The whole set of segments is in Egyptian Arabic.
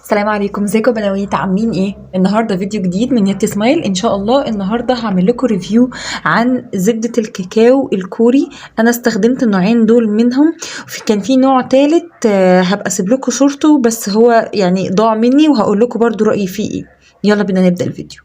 السلام عليكم، ازيكم يا بناويت؟ عاملين ايه؟ النهارده فيديو جديد من ياتي سمايل. ان شاء الله النهارده هعمل لكم review عن زبدة الكاكاو الكوري. انا استخدمت النوعين دول منهم، كان في نوع تالت هبقى اسيب لكم صورته بس هو يعني ضاع مني، وهقول لكم برضو رايي فيه ايه. يلا بينا نبدا الفيديو.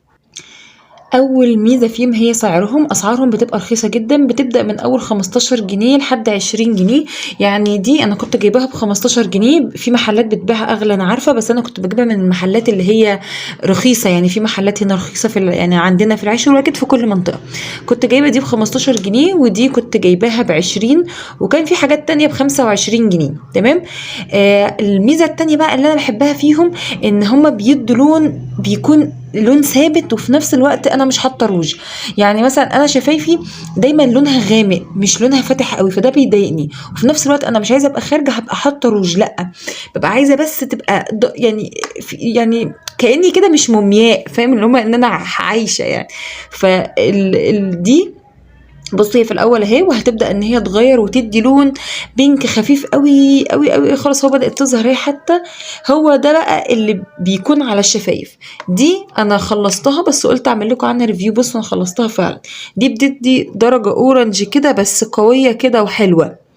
اول ميزة فيهم هي سعرهم، اسعارهم بتبقى رخيصة جدا، بتبدا من اول 15 جنيه لحد 20 جنيه. يعني دي انا كنت جايباها ب 15 جنيه، في محلات بتبيعها اغلى انا عارفه، بس انا كنت بجيبها من المحلات اللي هي رخيصة. يعني في محلات هنا رخيصة في يعني عندنا في العاشر واكيد في كل منطقة. كنت جايبه دي ب 15 جنيه، ودي كنت جايباها ب 20، وكان في حاجات تانية ب 25 جنيه. تمام. الميزة التانية بقى اللي انا بحبها فيهم ان هما بيدوا لون، بيكون لون ثابت، وفي نفس الوقت انا مش حاطه روج. يعني مثلا انا شفايفي دايما لونها غامق مش لونها فاتح قوي، فده بيضايقني. وفي نفس الوقت انا مش عايزه ابقى خارجه هبقى حاطه روج، لا ببقى عايزه بس تبقى يعني كاني كده مش مومياء، فاهم اللي هم ان انا عايشه يعني. فال دي بصوا هي في الاول اهي، وهتبدا ان هي تغير وتدي لون pink خفيف قوي قوي قوي. خلاص هو بدات تظهر اهي، حتى هو ده بقى اللي بيكون على الشفايف. دي انا خلصتها بس قلت اعمل لكم عنها review. بصوا انا خلصتها فعلا، دي بتدي درجه orange كده بس قوية كده وحلوه.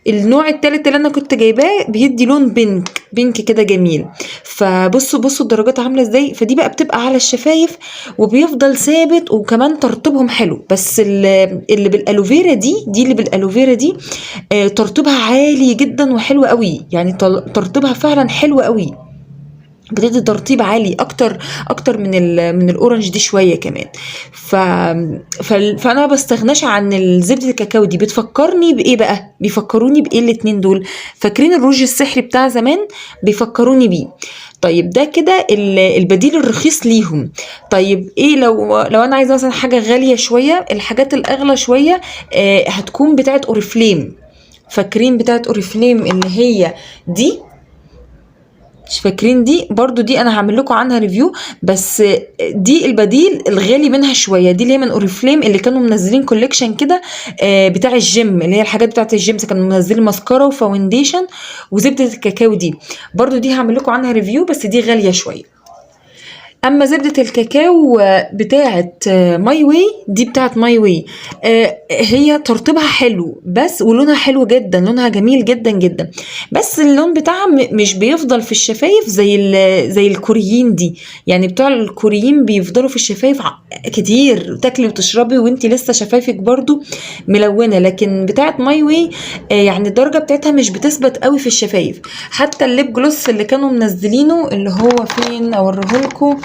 النوع التالت اللي انا كنت جايباه بيدي لون pink pink كده جميل. فبصوا الدرجات عامله ازاي. فدي بقى بتبقى على الشفايف وبيفضل ثابت، وكمان ترطيبهم حلو. بس اللي بال aloe vera دي اللي بال aloe vera دي ترطيبها عالي جدا وحلو قوي. يعني ترطيبها فعلا حلو قوي، بتدي ترطيب عالي اكتر من ال orange دي شوية كمان. فانا ما بستغناش عن زبدة الكاكاو دي. بتفكرني بايه بقى؟ بيفكروني بايه الاتنين دول؟ فاكرين الروج السحري بتاع زمان؟ بيفكروني بيه. طيب ده كده البديل الرخيص ليهم. طيب ايه لو انا عايزه مثلا حاجة غالية شوية؟ الحاجات الاغلى شوية هتكون بتاعه اوريفليم. فاكرين بتاعه اوريفليم اللي هي دي؟ مش فاكرين دي؟ برضو دي انا هعمل لكم عنها review، بس دي البديل الغالي منها شوية. دي اللي هي من اوريفليم، اللي كانوا منزلين collection كده بتاع الجيم، اللي هي الحاجات بتاعه الجيم. كانوا منزلين ماسكارا و foundation وزبده الكاكاو. دي برضو دي هعمل لكم عنها review، بس دي غالية شوية. اما زبدة الكاكاو بتاعه ماي واي، دي بتاعه ماي واي، هي ترطيبها حلو بس، ولونها حلو جدا، لونها جميل جدا جدا، بس اللون بتاعها مش بيفضل في الشفايف زي الكوريين دي. يعني بتوع الكوريين بيفضلوا في الشفايف كتير، تاكلي وتشربي وانتي لسه شفايفك برضو ملونة. لكن بتاعه ماي واي يعني الدرجة بتاعتها مش بتثبت قوي في الشفايف. حتى ال lip gloss اللي كانوا منزلينه اللي هو فين اوريهولكوا،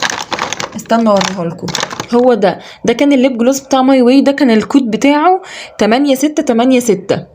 استنوا اوريهولكوا، هو ده كان ال lip gloss بتاع ماي واي، ده كان الكود بتاعه 8686.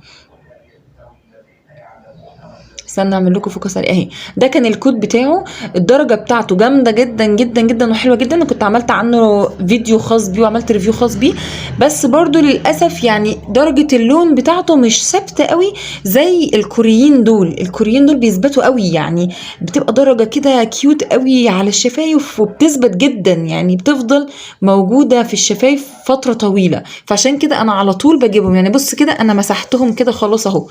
استنى اعمل لكم focus عليه اهي. ده كان الكود بتاعه، الدرجة بتاعته جامدة جدا جدا جدا وحلوه جدا. انا كنت عملت عنه فيديو خاص بيه وعملت review خاص بيه، بس برضو للاسف يعني درجه اللون بتاعته مش ثابتة قوي زي الكوريين دول. الكوريين دول بيثبتوا قوي، يعني بتبقى درجه كده cute قوي على الشفايف وبتثبت جدا، يعني بتفضل موجودة في الشفايف فترة طويلة. فعشان كده انا على طول بجيبهم. يعني بص كده انا مسحتهم كده خلاص اهو،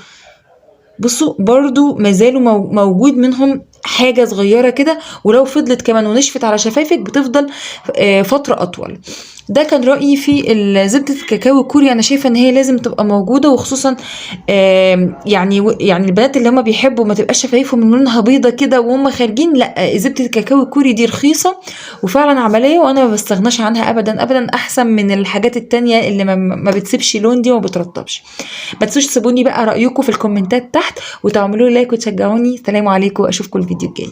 بصوا برضو مازالوا موجود منهم حاجة صغيرة كده، ولو فضلت كمان ونشفت على شفايفك بتفضل فترة أطول. ده كان رأيي في زبدة الكاكاو الكوري. أنا شايفة إن هي لازم تبقى موجودة، وخصوصا يعني البنات اللي هم بيحبوا ما تبقاش شفايفهم لونها بيضة كده وهم خارجين، لا زبدة الكاكاو الكوري دي رخيصة وفعلا عملية، وأنا ما بستغناش عنها أبدا أبدا، أحسن من الحاجات التانية اللي ما بتسيبش لون دي وما بترطبش. ما تنسوش تسيبوني بقى رأيكم في الكومنتات تحت، وتعملوا لي like وتشجعوني. سلام عليكم، واشوفكم الفيديو الجاي.